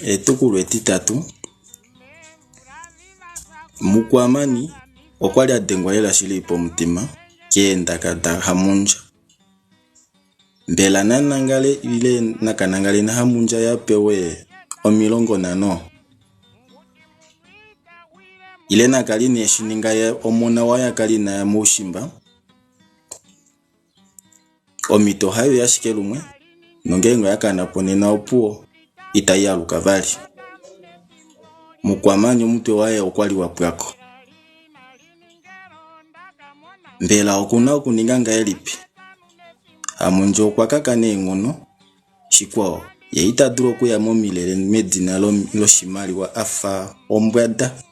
Etukulwa etitatu. Mukwamani okwa li a dengwa lela shili pomutima keendaka daHamundja. Mbela na nangale ile na ka nangale naHamundja ye a pewe 50? Ile na kale ine shi ninga ye omona waye a kale ina ya moushimba? Omhito ohai uya ashike lumwe, nongeenge oya kana po nena opuwo itai aluka vali. Mukwamanya omutwe waye okwa li wa pwa ko. Mbela oku na okuninga ngahelipi? Hamundja okwa kaka neenghono. Shikwao, ye ita dulu okuya momilele medina loshimaliwa a fa ombwada.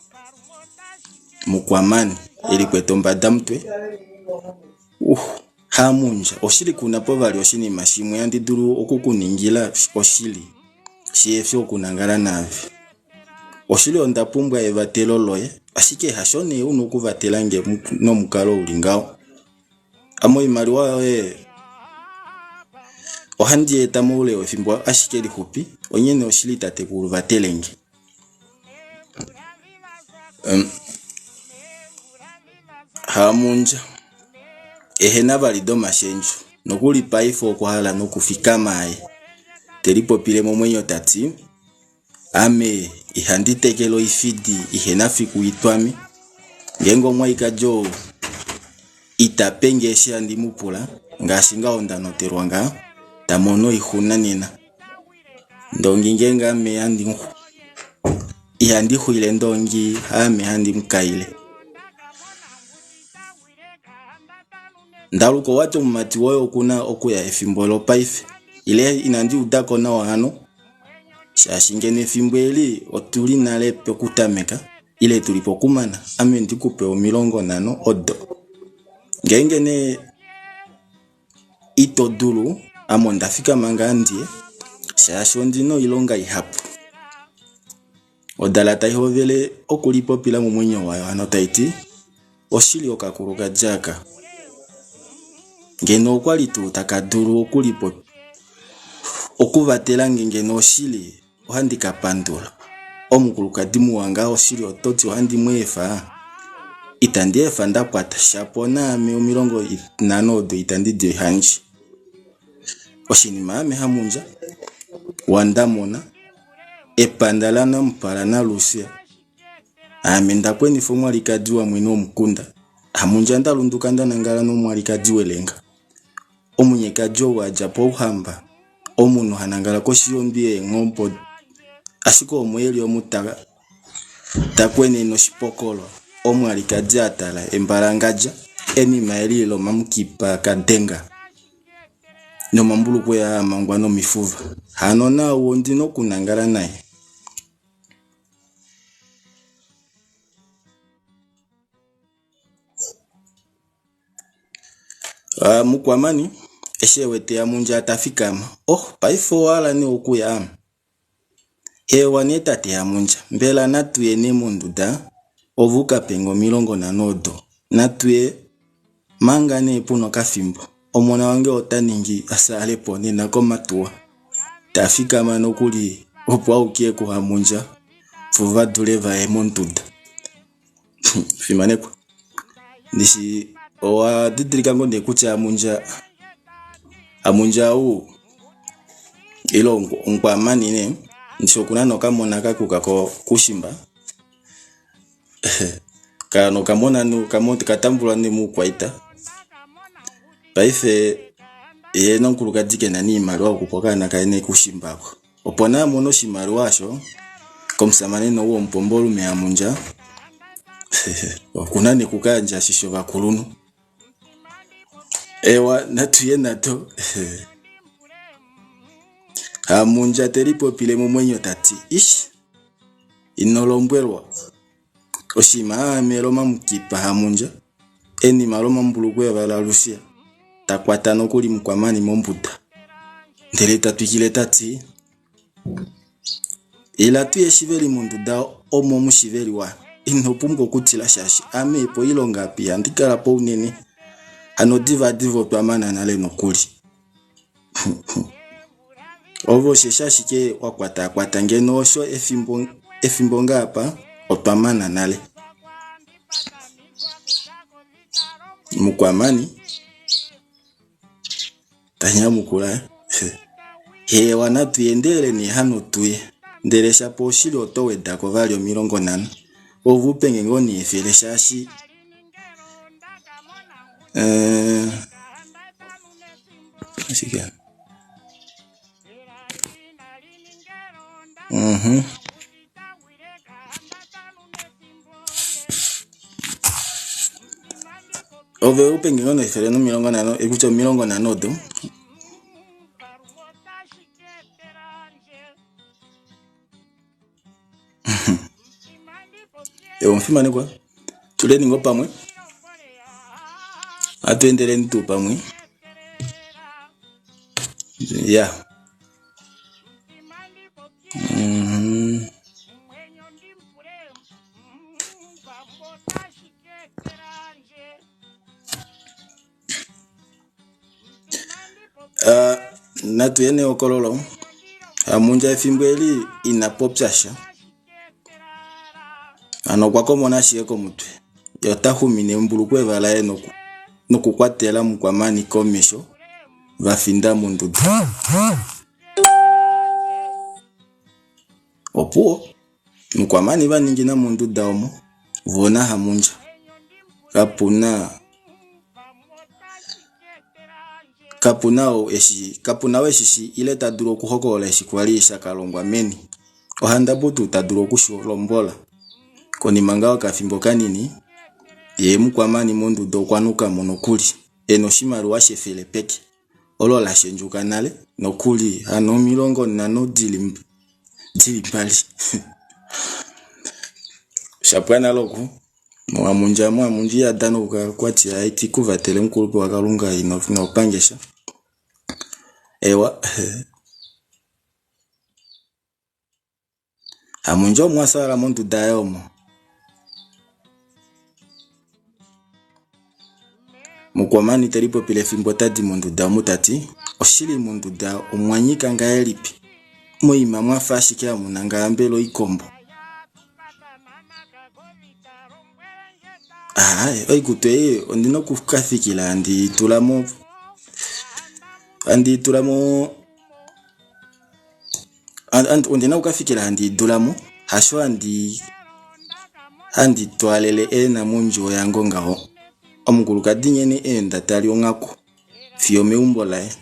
Mukwamani, e likwete ombadamutwe, Uh, Hamundja, oshili ku na po vali oshinima shimwe handi dulu oku ku ningila oshili, shihe fi okunangala naave. Oshili onda pumbwa evatelo loye, ashike hasho nee u na okuvatela nge nomukalo u li ngaho. Ame oimaliwa yoye ohandi i eta moule wefimbo ashike lixupi, onghee oshili tatekulu vatele nge. Hamundja, ehena vali domashendjo, nokuli paife okwa hala nokufikama aye. Te lipopile momwenyo ta ti, Ame ihandi tekele oifidi ihe na fiku i twame. Ngeenge omwalikadi ou ita pe nge eshi handi mu pula, ngaashi ngaho nda notelwa ngaa, ta mono oixuna nena. Ndongi ngeenge ame handi ihandi xwile ndongi haame handi mu kaile. Ndaluka owati omumati woye okuna okuya efimbo lopaife ile inandi udako nawa hano shaashi ngeno efimbo eli otuli nale pokutameka ile tuli pokumana ame ndikupe 50 odo ngeenge nee Ito dulu, ame onda fikama ngaa ndiye, shaashi ondi na oilonga ihapu. Odala tai hovele okulipopila momwenyo wayo hano tai ti, Oshili okakulukadi aka. Ngeno okwa li tuu taka dulu okuvatela nge ngeno oshili Ohandi ka pandula. Omukulukadi muwa ngaa oshili oto ti ohandi mu efa? Itandi efa nda kwata shapo naame 50 odo itandi di yandje. Oshinima ame Hamundja waNdamona, epanda laNamupala naLusia. Aame nda kwenifa omwalikadi wamwene womukunda. Hamundja nda lunduka nda nangala nomwalikadi welenga. Omunyekadi ou a dja pouhamba. Omunhu ha nangala koshi yondwi yeenghombo ashike omo e li omu ta kwenene oshipokolo, omwalikadi a tala embalangadja, enima eli lomamukipa ka denga nomambulukweya a mangwa nomifuva. Hano naau ondi na okunangala naye. Uh, Mukwamani eshi e wete Amundja ta fikama. Oh, paife owa hala nee okuya? Hewa nee tate Amundja, mbela natu ye nee monduda ove u ka pe nge 50 odo. Natu ye manga nee pu na okafimbo. Omona wange ota ningi a saale po nena komatuwa. Ta fikama nokuli opo a ukile kuHamundja vo va dule va ye monduda. Fimanekwa. Ndishi owa didilika ngoo nee kutya Amundja Amundja ou ile Onkwamani nee ndishi okuna nee okamona ka kuka ko kushimba kaano okamona ka tambulwa nee moukwaita paife ye nomukulukadi kena nee oimaliwa yokupa okaana kaye nee kushimba oko. Opo nee a mone oshimaliwa osho komusamane nee ou womupombolume Amundja, oku na nee okuka yandja shi shovakulunhu. Eewa natu ye nado. Amundja te lipopile momwenyo ta ti, Ish! Ino lombwelwa. Oshinima aame lomamukipa Hamundja, enima lomambulukweva laLusia, ta kwata nokuli Mukwamani mombuda. Ndele ta twikile ta ti, Ila tu ye shiveli monduda omo mushiveliwa, ino pumbwa okutila shaashi ame poilonga apa ihandi kala po unene, hano divadiva otwa mana nale nokuli. Ove osheshi ashike wa kwataakwata ngeno osho efimbo efimbo ngaapa otwa mana nale. Mukwamani ta nyamukula, Hewa natu endelele nee hano tuye, ndele shapo oshili oto weda ko vali 50 ove u penge ngoo nee 100 shaashi eh, ashike mhm Ove u penge ngoo nee 150 ekutya 50 odo. Ewa omufimanekwa, tuleni ngoo pamwe, ohatu endeleni tuu pamwe. Ya. Mm. Uh, natu ye nehokololo. Hamundja efimbo eli ina popya sha. Hano okwa komona ashike komutwe. Ye ota xumine embulukweva laye noku, nokukwatela Mukwamani komesho va finda monduda. Opuwo, Mukwamani va ningina monduda omo, vo naHamundja. Kapu na Kapu na ou eshi kapu na ou eshi shii ile ta dulu okuhokolola eshi kwa li sha ka longwa meni. Ohandabu tuu ta dulu oku shi lombola. Konima ngaa yokafimbo kanini, ye Mukwamani monduda okwa nuka mo nokuli, e na oshimaliwa shefele peke, olo la shendjuka nale nokuli hano 50 di li mbali. Osha pwa nale oku. Mwamundja Mwamundja iha dana okwa ti haiti ku vatele omukulupe waKalunga ino pange sha. Ewa. Hamundja omwa fyaala monduda yaye omo. Mukwamani te lipopile fimbo ta di monduda omu ta ti, Oshili monduda omwa nyika ngahelipi? Moima mwa fa ashike hamu nangala mbela oikombo. Aaye, oikutu ei ondi na oku ka fikila handi i tula mo, handi i tula mo, ondi na oku ka fikila handi i dula mo, hasho handi handi twaalele eenamundjuwo yange ngaho. Omukulukadi nghene eenda tali onghaku fiyo omeumbo laye,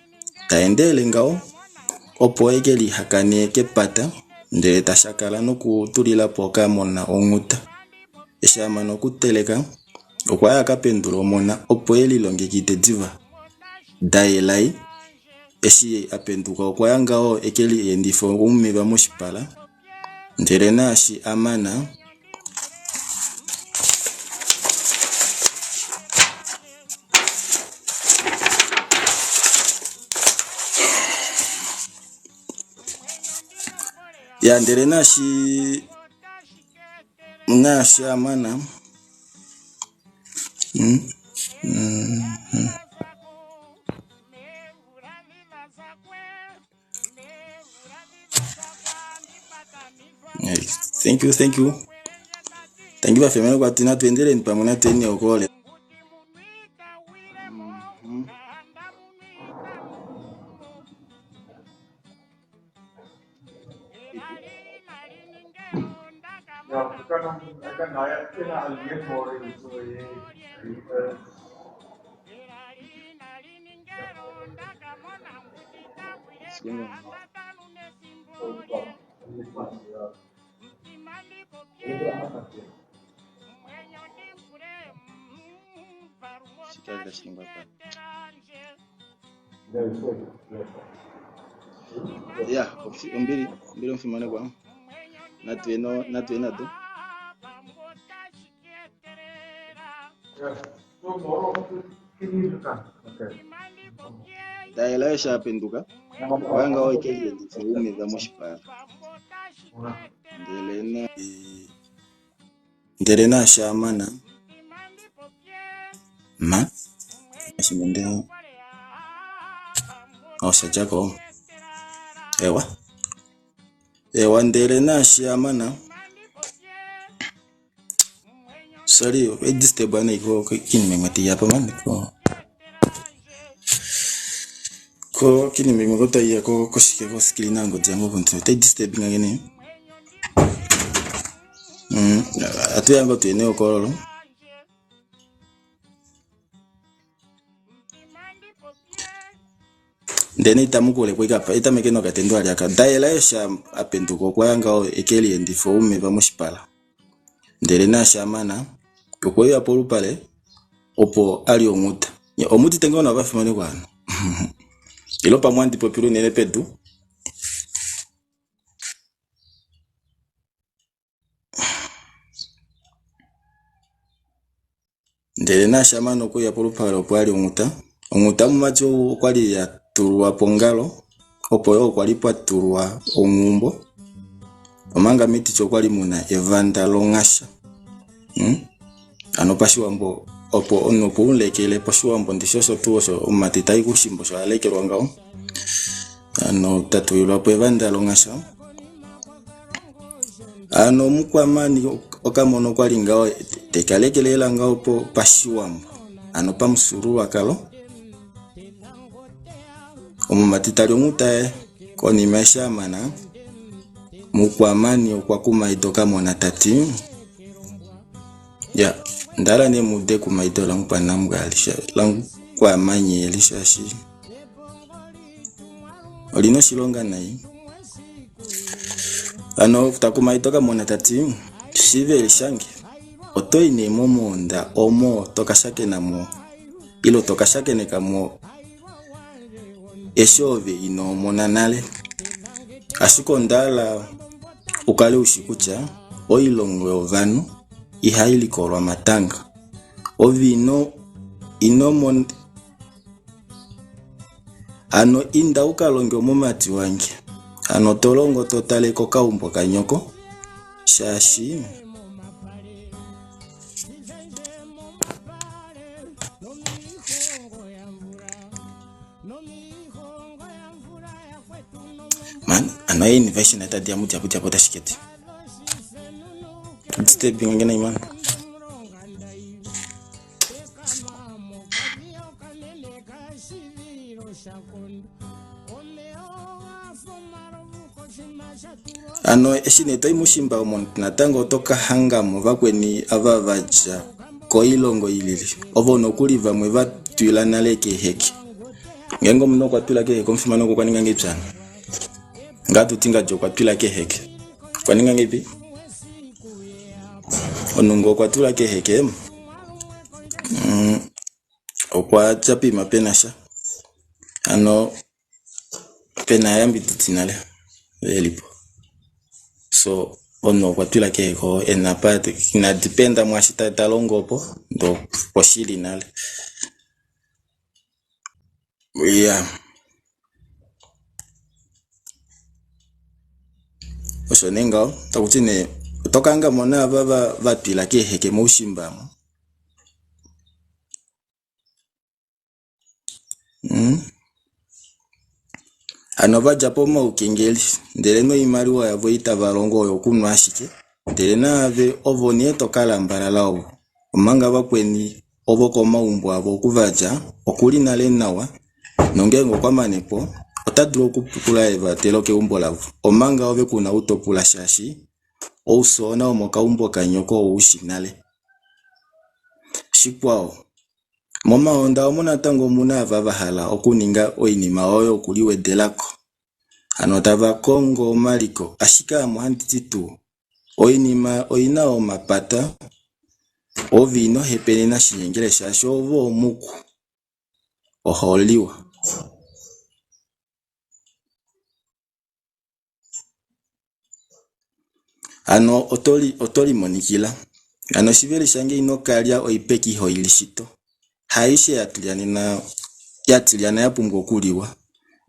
ta endelele ngaho opo e ke lihakane kepata ndele ta shakala nokutulila po okamona onghuta. Eshi a mana okuteleka, okwa ya a ka pendula omona opo e lilongekide diva. Daelai eshi a penduka okwa ya ngaho e ke liendife oumeva moshipala, ndele naashi a mana, Ya ndele naashi naashi a mana mm, mm, mm. Thank you, thank you. Thank you vafemene kwati natu endeleni pamwe natu eni okole. Ja, ek kan hom ek kan daai ene alleen maar hê so hê. Hy is Ya, ombili, ombili omufimanekwa. Natu ye no, natu ye nado. Ja, so môre om 10 uur gegaan. Okay. Dayela eshi a penduka, okwa ya ngaho eke liendife oumeva moshipala. Ndele na ndele naashi a mana, ma, Osha dja ko. Ewa. Ewa ndele naashi a mana. Sorry, e disturb nee ko kinima imwe tai ya po mani ko. Ko kinima imwe ko tai ya ko koshike ko screen yongodi yange opo otai disturb nge nee. Atuya ngoo tuye nehokololo. Ndele itamu kulekwa ikapa itameke nokatendo ali aka Daela eshi a penduka okwa ya ngaho eke liendifa oumeva moshipala. Ndele naashi a mana okwe uya polupale opo a li onghuta. Nye omu udite ngoo nawa vafimanekwa hano? Ile pamwe ohandi popile unene pedu? Ndele naashi a mana okuuya polupale opo a li onghuta, onghuta yomumati ou okwa li ya tulwa pongalo, opo yo okwa li pwa tulwa onghumbo, omanga metiti okwa li mu na evanda longhasha. Hmm? Ano pashiwambo opo omunhu opo u mu lekele pashiwambo ndishi osho tuu osho omumati tai kushimba osho a lekelwa ngaho. Ano ta tulilwa po evanda longhasha. Ano omukwamani okamona okwa li ngaho te ka lekelela ngaho po pashiwambo, ano pamufyuululwakalo. Omumati ta li onghuta yaye. Konima eshi a mana, mukwamani okwa kumaida okamona ta ti, Ya, onda hala nee mu ude ekumaido lamukwanambwa eli, lamukwamanya eli shaashi oli na oshilonga nai. Hano ta kumaida okamona ta ti, Shiveli shange, oto i nee momwoonda omo to ka shakena mo ile to ka shakeneka mo eshi ove ino mona nale. Ashike onda hala u kale u shi kutya oilongo yovanhu ihai likolwa matanga. Ove ino ino mona Hano inda u ka longe omumati wange. Hano to longo to tale kokaumbo kanyoko, shaashi. Man, ano ei innovation tadi ya mudyapo dyapo tashike ti. Disturbing nge nai man. Ano eshi nee toyi mushimba omo natango oto ka hangamo vakweni ava va dja koilongo i lili ovo nokuli vamwe va twila nale keeheke. Ngeenge omunhu okwa twila keeheke omufimanekwa okwa ninga ngeipi hano? Ngaa tuti ngadi okwa twila keeheke okwa ninga ngeipi? Omunhu ngee okwa twila keeheke okwa dja poima pena sha hano pena ayambididi nale velipo so omunhu okwa twila kehe ena apa ina dependa mwaashi ta longo opo ndee opo shili nale. Iya osho nee ngaho takuti nee oto ka hanga mo naava va twila keeheke moushimba omo. Hano va dja pomaukengeli ndele noimaliwa yavo ei tava longo oyo kunwa ashike ndele naave ovo nee to ka lambalala ovo omanga vakweni ovo komaumbo avo oku va dja okuli nale nawa nongeenge okwa mane po ota dulu okupula evatelo keumbo lavo omanga ove kuna ou to pula shaashi ousoona womokaumbo kanyoko ou shi nale. Shikwao Momahonda omu natango omu na ava va hala okuninga oinima oyo yokuliwedela ko. Hano tava kongo omaliko, ashike ame ohandi ti tuu, oinima oi na omapata, ove ino hepenena shinyengele shaashi ove omuku, oho liwa. Hano oto limonikila. Hano oshiveli shange ino kalya oipeki ihoi li shito. Haaishe ya tilyana ya pumbwa okuliwa.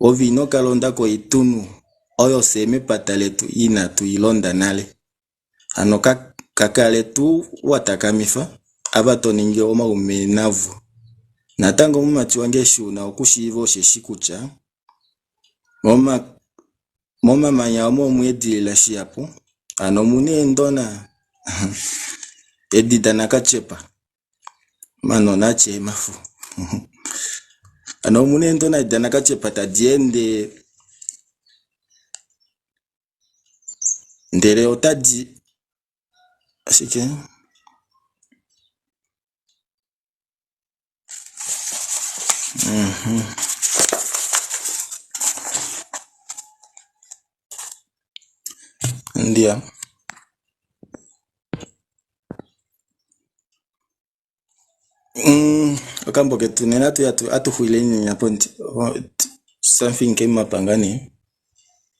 Ove ino ka londa koitunu oyo fyee mepata letu inatu i londa nale. Hano kakale tuu wa takamifa ava to ningi omaume navo. Natango mumati wange eshi u na okushiiva osheshi kutya. Moma momamanya omo omwa edilila shihapu, hano omuna eendona edi danakatyepa, omanona atya eemhafu. Hano omuna eendona edi danakatyepa tadi ende ndele otadi ashike Ndiya. Okambo ketu nena atuxuile nena ponti something came up ngani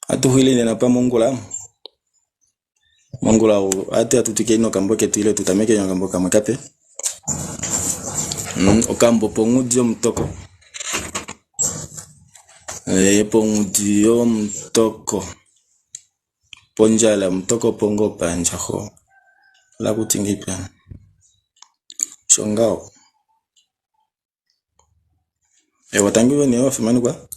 atuxuile nena pamongula mongula atu atutikeni nokambo ketu ile tutamekeni okambo kamwe kape okambo pongudi yomutoko pongudi yomutoko pondjala mutoko pongo pandjaho lakuti ngeipa shongaho. Ewa tangi vene ovafimanekwa.